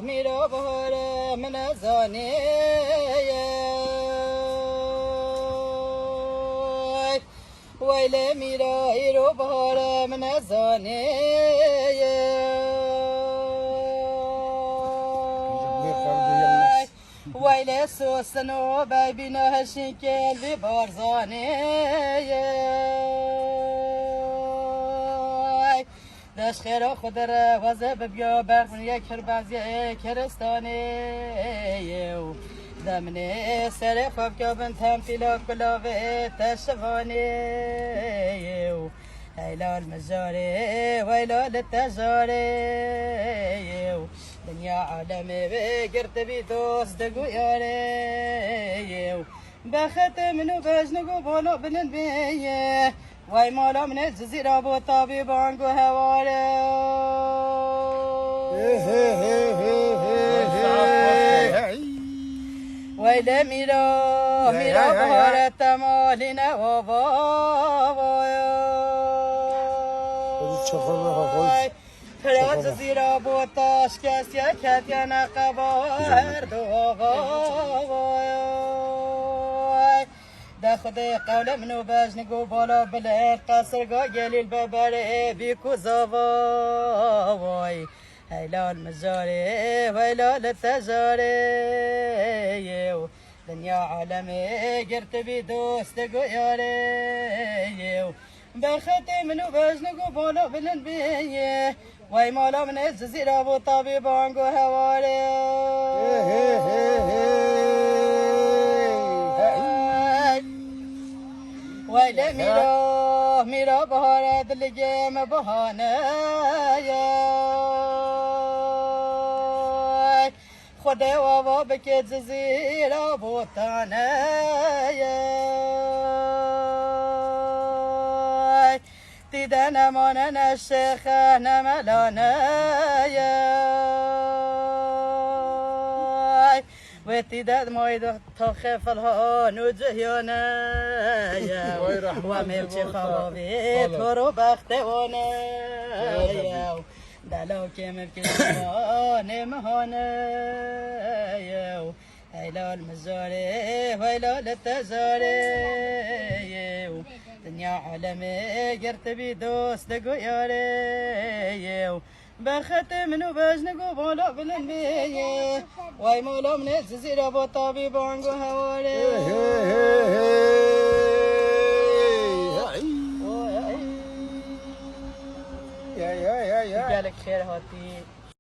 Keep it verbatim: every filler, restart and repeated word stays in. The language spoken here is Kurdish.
Mîra bahar min nezanê. Weyle mîra îro bahar min nezanê. Weyle sosin û beybîna hişîn kelbî barzanê. Deş xêra xwe dere weze bibiya berxin yek hirbaziyê kiristanê. Demnê serê xwe bikevin tempîla kulavê te şivanê. Heylal mijarê, weylal te jarê. Dinya alemê wê girtibî dost diguyarê. Bexetê min û bejnik û bala bilind bê. Wey mala min ê Cizîra bo tabî bang û heware. Weyle mîra, mîra bahare te malîne ava. Pira Cizîra bo taş kes ye ketiye neqeba her du axa. De Xwedê qewle min û bejnik û bala bilind qesirga gelîl be berê bî ku zava. Heylal mijarê, heylal te jarê. Dinya alemê girtibî dost diguyarê. Berxetê min û bejnik û bala bilind bê. Wey mala min ê Cizîra bo tabî bang û heware. Weyle mîra, mîra bahare diligê me bahane ye. Xwedê ava bike Cizîra botane ye. Tîde nemane ne şêxe ne melane ye. Wê tîde mayî de taxê filhan û cihiyane ye. Vay rehmet Wa mêmçî be, xabavê vay. Tor û bextê wane ye. Delawkê min kiştivanê mihane ye. Heylal mijarê, heylal te jarê. Dinya alemê girtibî dost diguyarê. Berxetê min û bejnik û bala bilind bê. Wey mala min ê Cizîra bo tabî bang û heware. Gelek xêr hatî.